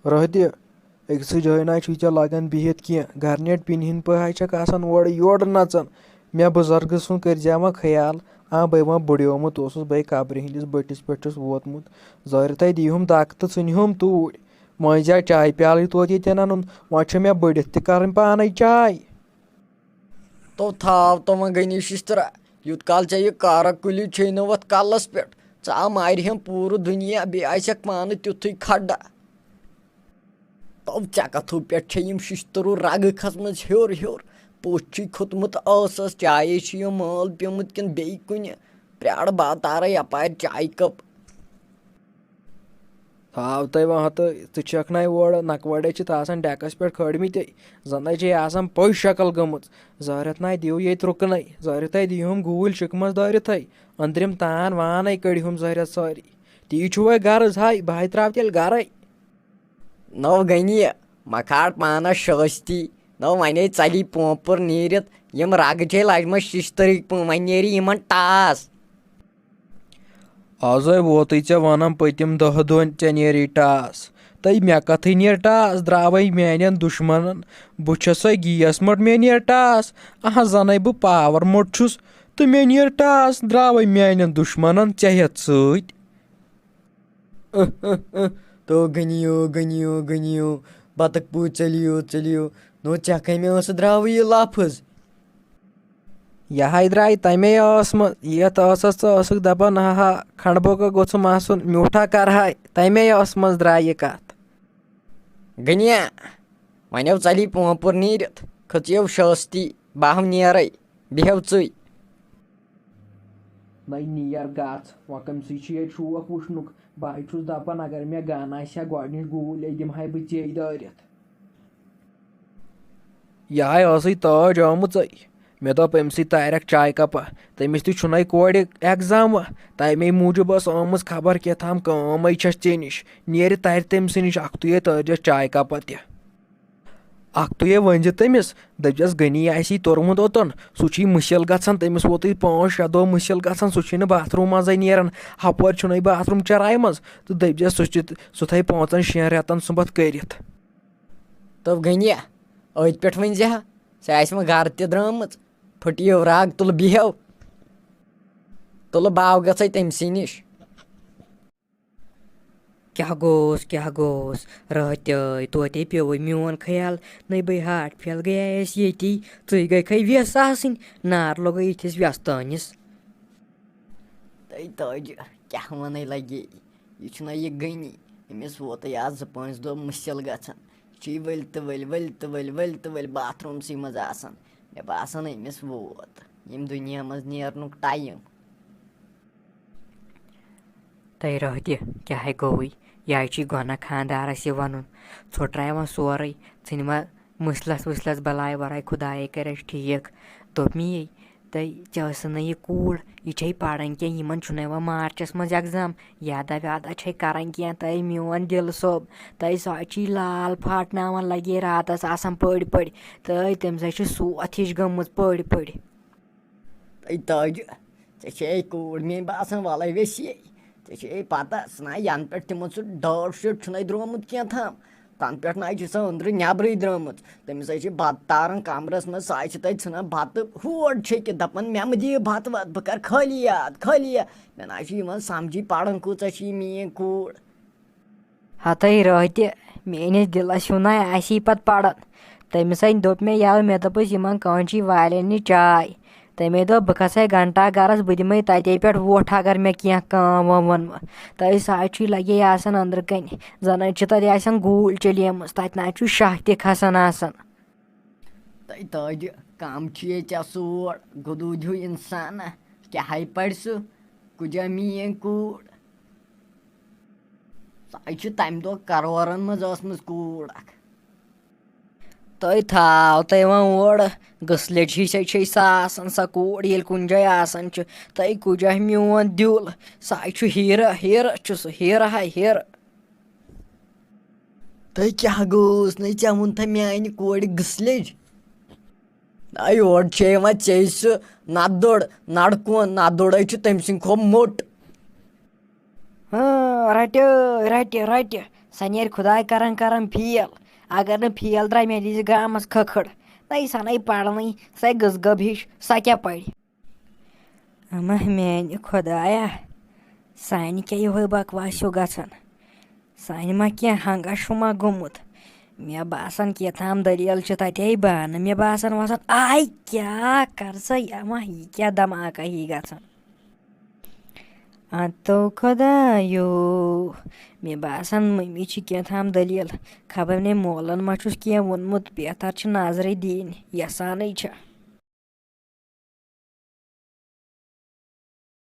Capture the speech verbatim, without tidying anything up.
رٲتہِ أکسٕے جایہِ نہ چھُے ژےٚ لگان بِہِتھ کینٛہہ۔ گرنیٹ پِنہِ ہِنٛدۍ پٲٹھۍ چھکھ آسان اورٕ یورٕ نژان۔ مےٚ بُزرگہٕ سُنٛد کٔرۍ زِ وۄنۍ خیال۔ آ، بہٕ وۄنۍ بُڑیومُت اوسُس، بہٕ قبرِ ہِنٛدِس بٔٹِس پٮ۪ٹھ چھُس ووتمُت۔ زٲرِتھَے دِیہُم دَکہٕ تہٕ ژھٕنہُم توٗرۍ۔ مٔنٛزۍ آے چایہِ پیالٕے توتہِ ییٚتٮ۪ن اَنُن، وۄنۍ چھےٚ مےٚ بٔڑِتھ تہِ کَرٕنۍ پانَے چاے۔ تو تھاو تو وۄنۍ غنی شِشتٕرا، یوٗت کال ژےٚ یہِ کارا کُلہِ چھے نہٕ وَتھ کَلَس پٮ۪ٹھ، ژٕ آ مارِہٮ۪م پوٗرٕ دُنیا، بیٚیہِ آسٮ۪کھ پانہٕ تیُتھُے کھڑا۔ تو ژےٚ کَتھو پٮ۪ٹھ چھےٚ یِم شِشتٕروٗ رَگہٕ کھٔژمٕژ ہیوٚر ہیوٚر؟ پوٚژھ چھُے کھوٚتمُت ٲسَس، چایے چھُ یہِ مٲل پیوٚمُت کِنہٕ بیٚیہِ کُنہِ؟ پرٛارٕ باتارَے یَپارِ چایہِ کَپ۔ تھاو تۄہہِ وۄنۍ ہتہٕ، ژٕ چھکھ نَے اورٕ، نکوڑے چھِ آسان ڈیکس پٮ۪ٹھ کھٲڑمٕتۍ، زَنَے چھے آسان پٔز شکل گٔمٕژ۔ زٲرِتھ نَے دِیِو ییٚتہِ رُکنَے، زٲرِتھَے دِیِہُم گوٗلۍ شِکمَس دٲرِتھَے، أنٛدرِم تان وانَے کٔڑِہُم زٲرِتھ سٲری۔ تی چھُ وۄنۍ غرض ہاے، بہٕ ہاے ترٛاو تیٚلہِ گرَے۔ نو غنی، مکھاٹ پانس شٲستی، نو ونے ژلی پونپُر نیٖرِتھ، یِم رگہٕ چھے لجمژ ششتٕرٕکۍ پٲٹھۍ، وۄنۍ نیرِ یِمن ٹاس۔ آزے ووتُے ژےٚ ونان پٔتِم دہ دۄہن ژےٚ نیرِ ٹاس، تہٕ مےٚ کتھٕے نیرِ ٹاس، درٛاوے میانٮ۪ن دُشمنن۔ بہٕ چھسے گیس مٔٹ، مےٚ نیرِ ٹاس۔ اہن زنے بہٕ پاور مٔٹ چھُس، تہٕ مےٚ نیرِ ٹاس، درٛاوے میانٮ۪ن دُشمنن ژےٚ ہٮ۪تھ سۭتۍ۔ تو غنیو، غنیو، غنیو، بطخ پوٗتۍ ژٔلِو، ژٔلِو۔ نو ژےٚ کَمہِ ٲسہٕ درٛاوٕ یہِ لفظ؟ یہِ ہاے درٛاے تَمے ٲس منٛز، یَتھ ٲسَس ژٕ ٲسٕکھ دَپان، ہا ہا، کھنٛڈ بوکا گوٚژھُم آسُن، میوٗٹھا کَرہاے، تَمے ٲس منٛز درٛاے یہِ کَتھ۔ غنیا، وۄنۍ آو ژَلی پونٛپُر نیٖرِتھ، کھٔژیو شٲستی، بہٕ ہاو نیرَے، بیٚہو ژٕے۔ نَے نیر گژھ، وۄنۍ کٔمۍ سٕے چھُ ییٚتہِ شوق وٕچھنُک؟ بہٕ ہَے چھُس دَپان، اگر مےٚ گَن آسہِ ہا، گۄڈٕنِچ گوٗلۍ دِمہٕ ہَے بہٕ ژے دٲرِتھ۔ یہِ ہَے ٲسٕے تٲج آمٕژَے۔ مےٚ دوٚپ، أمۍ سٕے تارٮ۪کھ چاے کَپا، تٔمِس تہِ چھُنَے کورِ ایگزام وۄنۍ، تَمے موٗجوٗب ٲس آمٕژ خبر کیٛاہ تام کٲمَے چھَس ژےٚ نِش، نیرِ تَرِ تٔمۍ سٕے نِش اَکھتُے ہے تٲرۍزٮ۪س چاے کَپا تہِ۔ اَکھتُے ہے ؤنۍ زِ تٔمِس، دٔپۍزٮ۪س، غنی آسی توٚرمُت اوٚتَن، سُہ چھُے مٔسِل گژھان، تٔمِس ووتُے پانٛژھ شےٚ دۄہ مٔسِل گژھان، سُہ چھُے نہٕ باتھ روٗم منٛزَے نیران، ہَپٲرۍ چھُنَے باتھ روٗم چَراے منٛز، تہٕ دٔپۍزٮ۪س، سُہ چھُ، سُہ تھاوِ پانٛژَن شٮ۪ن رٮ۪تَن سُمبَتھ کٔرِتھ۔ دوٚپ غنیہ، أتھۍ پٮ۪ٹھ ؤنۍ زِ ہا، سۄ آسہِ وۄنۍ گرٕ تہِ درٛامٕژ، پھٕٹیو راگ، تُلہٕ بیٚہو، تُلہٕ باو گژھے تٔمۍ سٕے نِش۔ کیٛاہ گوٚوس، کیٛاہ گوٚوس؟ رٲتۍ توتہِ پیوٚوُے میون خیال، نٔے بٔے ہارٹ فیل گٔیایس ییٚتی، ژٕے گٔیکھے وٮ۪س آسٕنۍ، نار لوٚگُے یِتھِس وٮ۪ستٲنِس۔ تٔے تٲجہِ، کیٛاہ وَنَے لَگے؟ یہِ چھُنہ یہِ غنی؟ أمِس ووتُے آز زٕ پانٛژھ دۄہ مُسِل گژھان۔ یہِ چھُ یہِ ؤلۍ تہٕ ؤلۍ، ؤلۍ تہٕ ؤلۍ، ؤلۍ تہٕ ؤلۍ باتھ روٗمسٕے منٛز آسان۔ مےٚ باسان، أمِس ووت ییٚمہِ دُنیا منٛز نیرنُک ٹایم۔ تَے رٲتہِ کیٛاہ ہے گوٚوُے؟ یہِ ہے چھُے گۄناہ خانٛدارَس یہِ وَنُن۔ ژھوٚٹرایہِ وۄنۍ سورُے، ژھٕنہِ وۄنۍ مُسلَس وُسلَس بَلاے وَرٲے، خۄدایے کَرٮ۪س ٹھیٖک۔ دوٚپ مے یی، تہٕ ژےٚ ٲسٕے نہٕ یہِ کوٗر، یہِ چھے پَران کینٛہہ، یِمَن چھُنَے وۄنۍ مارچَس منٛز اٮ۪گزام، یادہ ویادہ چھے کَران کینٛہہ۔ تہٕ میون دِل صٲب، تہٕ سۄ چھِ لال پھاٹناوان، لَگے راتَس آسان پٔڑۍ پٔڑۍ، تہٕ تٔمِس ہے چھِ سوتھ ہِش گٔمٕژ پٔڑۍ پٔڑۍ۔ تہٕ تاجہِ، ژےٚ چھے کوٗر میٛٲنۍ باسان وَلَے ویسے۔ ژےٚ چھے پَتہ، سُہ نہ یَنہٕ پٮ۪ٹھ تِمَن سُہ ڈاٹ شیٹ چھُنَے درٛامُت کینٛہہ تام، تَنہٕ پٮ۪ٹھ نہ چھِ سۄ أنٛدرٕ نٮ۪برٕے درٛامٕژ۔ تٔمِس ہے چھِ بَتہٕ تاران کَمرَس منٛز، سۄ ہے چھِ تَتہِ ژھٕنان بَتہٕ ہور چھٔکِتھ، دَپان، "مےٚ مہٕ دِیِو بَتہٕ وَتہٕ، بہٕ کَرٕ خٲلی یاد، خٲلی یاد۔" مےٚ نہ چھُ یِوان سَمجھی، پَران کۭژاہ چھِ یہِ میٛٲنۍ کوٗر۔ ہتٕے رٲتہِ میٲنِس دِلس ہیوٗ نَے آسی پتہٕ پران۔ تٔمِس ہے دوٚپ مےٚ یَوٕ، مےٚ دوٚپُس، یِمن کٲنچی والٮ۪ن نہِ چاے۔ تٔمۍ دوٚپ، بہٕ کھسے گھنٹا گرس، بہٕ دِمے تتے پٮ۪ٹھ وۄٹھ اگر مےٚ کینٛہہ کٲم وٲم ووٚنمہٕ۔ تہٕ سُہ حظ چھُے لگے آسان أنٛدرٕ کنہِ، زن حظ چھِ تتہِ آسان گوٗلۍ چلیمٕژ، تتہِ نہ حظ چھُ شاہ تہِ کھسان آسان۔ تہٕ تاجہِ، کم چھُ یے ژےٚ سوڑ، گُدوٗد ہیوٗ اِنسانا، کیٛاہ ہے پرِ سُہ، کُجا میٛٲنۍ کوٗر؟ سۄ ہے چھِ تَمہِ دۄہ کرورن منٛز ٲسمٕژ کوٗر اکھ۔ تہٕ تھاو تہٕ یِوان اورٕ، گٔسلٮ۪ٹ ہِش ہے چھے سۄ آسان، سۄ کوٗر ییٚلہِ کُنہِ جایہِ آسان چھِ۔ تہٕ کُجا میون دِل، سۄ ہے چھُ ہیٖرٕ، ہیٖرٕ چھُ سُہ، ہیٖرٕ ہاے ہیٖرٕ۔ تہٕ کیٛاہ گوٚوُس نَے ژےٚ ووٚنتھا میٛانہِ کورِ گٔسلِج؟ نَے یورٕ چھے یِوان ژےٚ سُہ نَدُر، نَڑکوٗن، نَدُر ہے چھُ تٔمۍ سٕنٛدِ کھۄتہٕ موٚٹ۔ ہاں، رَٹہِ، رَٹہِ، رَٹہِ۔ سۄ نیرِ خۄداے کران کران فیل۔ اگر نہٕ فیل درٛاے، مےٚ دیٖزِ گامس کھٔکھٕڑ۔ نہ یہِ سنَے پرنٕے، سۄے گٔژھ گٔب ہِش، سۄ کیٛاہ پرِ؟ اما میانہِ خۄدایا، سانہِ کیٛاہ یِہوے بکواس ہیوٗ گژھان؟ سانہِ ما کینٛہہ ہنگا شُما گوٚمُت؟ مےٚ باسان کیٛاہ تام دٔلیٖل چھِ تَتے بانہٕ۔ مےٚ باسان وسان، آے کیٛاہ کر سا، اما یہِ کیٛاہ دھماکہ ہی گژھان؟ اتو خۄدایو، مےٚ باسان مٔمی چھِ کینٛہہ تام دٔلیٖل۔ خبر نے مولن ما چھُس کینٛہہ ووٚنمُت، بہتر چھِ نظرٕے دِنۍ، یژھانٕے چھےٚ۔